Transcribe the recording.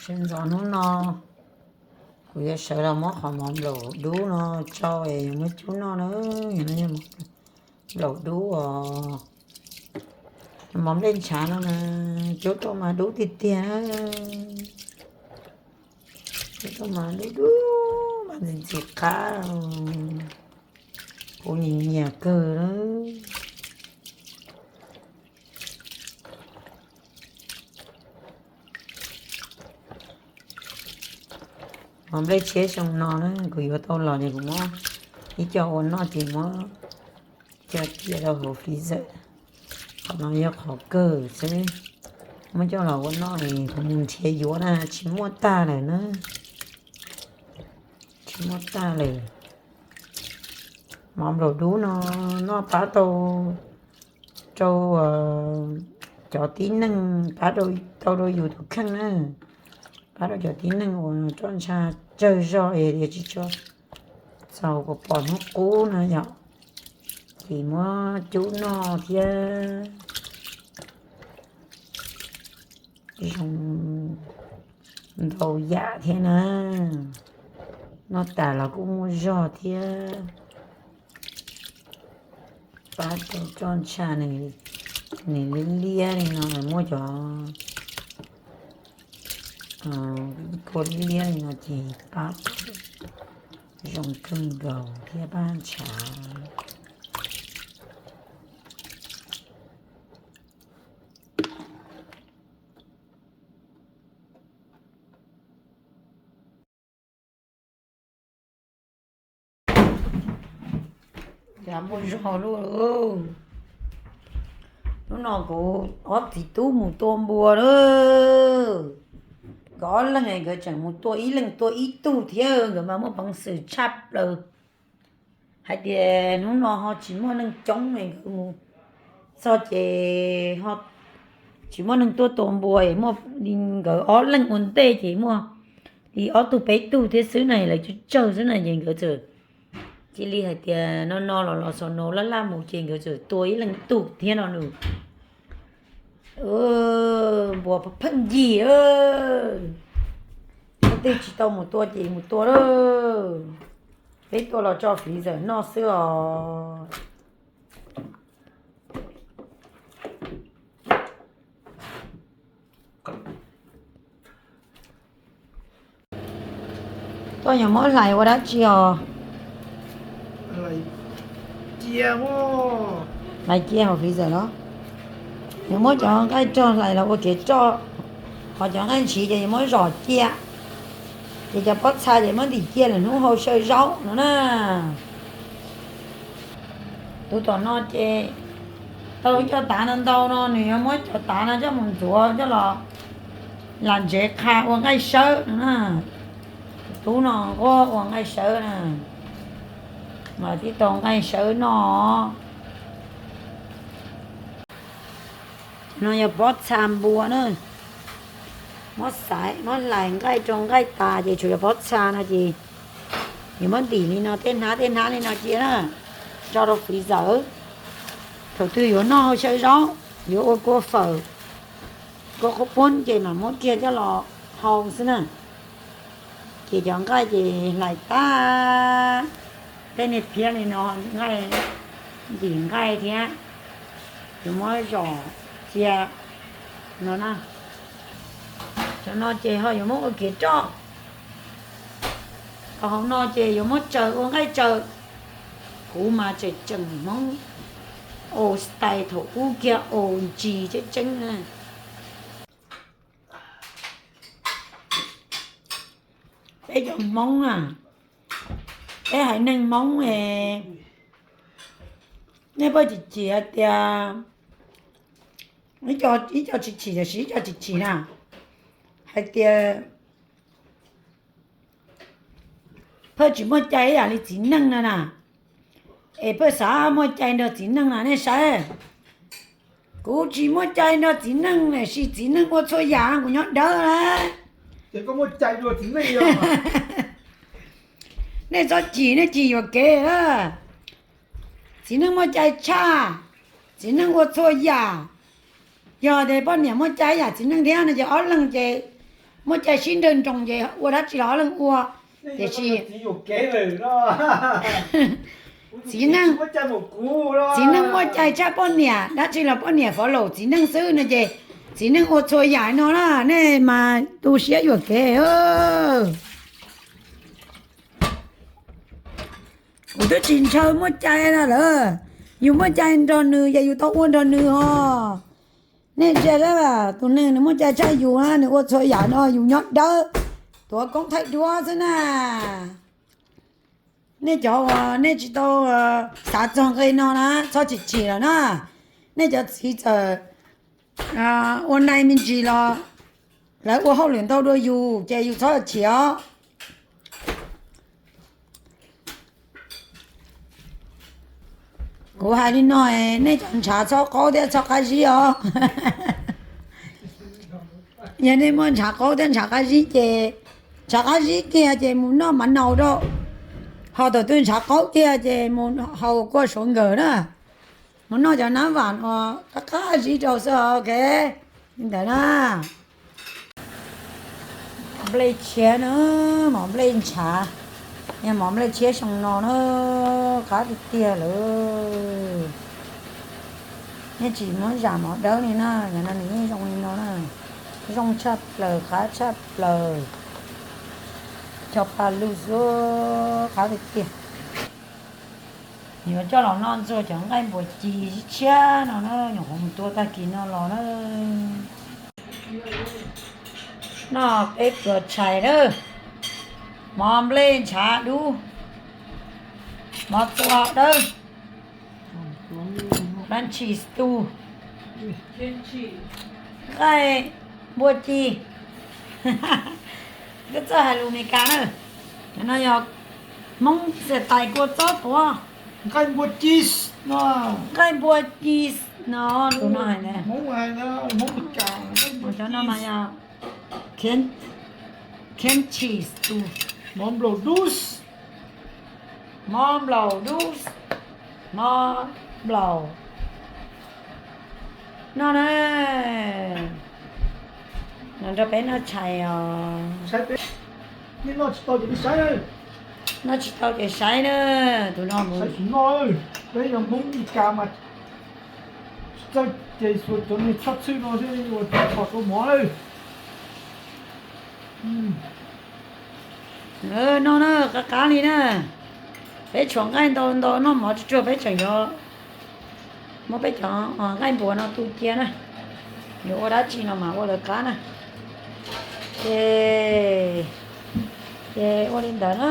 Sawv ntxov hnub no kuv yuav sawv los muab qhov mov nplaum dub no tsau es muab cub noj na. Yog no yog nplaum dub os, mov nplej ntshav no na, cub rau mas dub tiag tiag na. Cub rau mas dub dub mas ntxim ntxim qab, kuv nyiam nyiam kawg na. Mov nplej tshiab xyoo no na, kuv yuav tau los ces kuv muab ib co ua noj ces muab coj cia rau hauv freezer. Qhov no yog qhov kawg xwb, muab coj los ua noj es kuv mus nrhiav yuav na tsis muaj tag lawm na. Tsis muaj tag lawm. Mov nplaum dub no noj pab tau rau cov tib neeg, pab tau rau yus tus kheej na, pab rau cov tib neeg uas roj ntsha tsawg zog es tsis tshua txaus kom pom hnub qub no yom, ces muab cub noj thiab zoo ntau yam thiab na. Noj tas los kuj muaj zog thiab. Pab tau roj ntsha nws liab liab li no, muab cov kua liab liab li no ces pab tau zoo kawg nkaus thiab pab ntshav. Cas muaj zog luaj. Hnub no kuv ob txiv tub mus tua npua lawm. Nkawd ob leeg nkawd tseem mus tua ib leeg tua ib tug thiab, nkawd mas muaj peev xwm tshaj plaws. Hais tias hnub no ho tsis muaj neeg coob es nkawd mus txog ces tsis muaj neeg tuaj tua npua es muaj li nkawd ob leeg ua ntej ces muaj li ob tug peb tug thiab xwb na, lawv tsawg tsawg xwb na ces nkawd txawm cia li hais tias no no los los xaus no laj laj mus ces nkawd txawm tua ib leeg tug thiab no nws. Npua pheej yig, leej twg tsis tau mus tua ces mus tua lawm. Peb tua los tso freezer noj xwb os. Koj yuav muab hlais ua dab tsi os? Hlais cia hauv freezer los? Yuav muab cov nqaij rog hlais los ua kev roj, ho cov nqaij ntshiv ces yuav muab zom cia, ces cov pob txha ces muab ntim cia lwm hnub hau xyaw zaub no na. Tus tom no ces tau cov tav ntau ntau no nws yuav muab cov tav no coj mus ntxuav coj los lam ntsev qha ua nqaij sawb no na. Tus tub no nquab ua nqaij sawb na, mas tib tau nqaij sawb noj. No yog pob txha npua na. Muab xaiv muab hlais nqaij rau nqaij tas ces tshuav cov pob txha no ces yuav muab ntim li no tej hnab tej hnab li no cia na, tso rau freezer. Thaum twg yuav noj hau xyaw zaub, yuav ua kua fawm, kua qhuav puab ces mam muab kiag coj los hau xwb na. Ces cov nqaij ces hlais tag, tej niag phiab li no, ntim nqaij thiab, yuav muab zom cia no na. Cov no ces ho yuav muab ua kev roj, hauv no ces yuav muab tsaws ua nqaij tsaws. Kuv mas tseem tseem Hmoob old style thaum ub kiag, old G tseeb tseeb na. Peb cov Hmoob na, peb haiv neeg Hmoob es nej pheej chim chim hais tias, ib co tsis chim tiam sis ib co chim chim na, hais tias pheej tsis muaj cai ib yam li txiv neej no na, es pheej xav muaj cai nrog txiv neej na nej saib. Kuv tsis muaj cai nrog txiv neej, tiam sis txiv neej ua txhua yam kuv nyob dawb na. Nej txhob chim, nej chim yuam kev na. Txiv neej muaj cai tshaj, txiv neej ua txhua yam. Yog tias poj niam muaj cai yam txiv neej thiab no ces ob leeg ces Muaj cai sib nrawg nroos ces ua dab tsi los ob leeg ua. Tiam sis txiv neej, txiv neej muaj cai tshaj poj niam, dab tsi los poj niam fov laum txiv neej xwb no ces txiv neej ua txhua yam no na, nej mas tu siab yuam kev. Kuv twb tsis ntshaw muaj cai no lawm, yus muaj cai nrog nws ces yus tau ua nrog nws os. Nej ntsia, tus neeg nws muaj cai tshaj yus na, nws ua txhua yam no yus nyob dawb, tuav koob thaij duab xwb na. Nej cov uas nej tsis tau xav txog nqe no na, txhob chim chim lawm na. Nej cov txiv txawm ua nai me ntsis los lawv ua hauj lwm ntau dua yus ces yus txhob chim os. Kuv hais li no, nej cov ntshav txhob qaub thiab txhob qab zib os. Yog nej muaj ntshav qaub thiab ntshav qab zib ces, ntshav qab zib kiag ces mus noj mav naus rau, ho thaum twg ntshav qaub kiag ces mus haus kua suav nkawm na, mus noj cov nab vam uas qab qab zib rau xwb, ok. Li ntawd na. Nplej tshiab na, mov nplej ntshav, yog mov nplej tshiab xyoo no na, qab tiag tiag lawm. Nej tsis muab zam mov dawb li na, yog no nws yeej zoo li no na. Zoo tshaj plaws, qab tshaj plaws. Cog pa lug xwb, qab tiag tiag. Yuav coj los noj ntxuag cov nqaij npua ci tshiab no na, nyuam qhuav mus tua tag kis no los na. Noj peb pluas tshais na, mov nplej ntshav dub, mov tua dawb, French tea, nqaij npua ci. Koj txawj hais lus Meskas na. Cov no yog Hmoob xiam tais kua txob tuav. Nqaij npua ci no, nqaij npua ci no, tus no hais na. Cov no mas yog French tea, mov nplaum dub, mov nplaum dub, mov nplaum no na. Los nrog peb noj tshais os. Noj tsis tau ces saib na, tus no mus. Peb yog Hmoob Meskas mas tsis txawj ces xuas cov niag tshaj txhwj no thiab ua txhom rau mov lawm. Noj na, qab qab li na. Peb tshuav nqaij ntau ntau noj mov tsuag tsuag peb tseem yuav muab peb cov nqaij npua no tu cia na. Yuav ua dab tsi no mas ua lawv qab na. Ces, ces ua li ntawd na.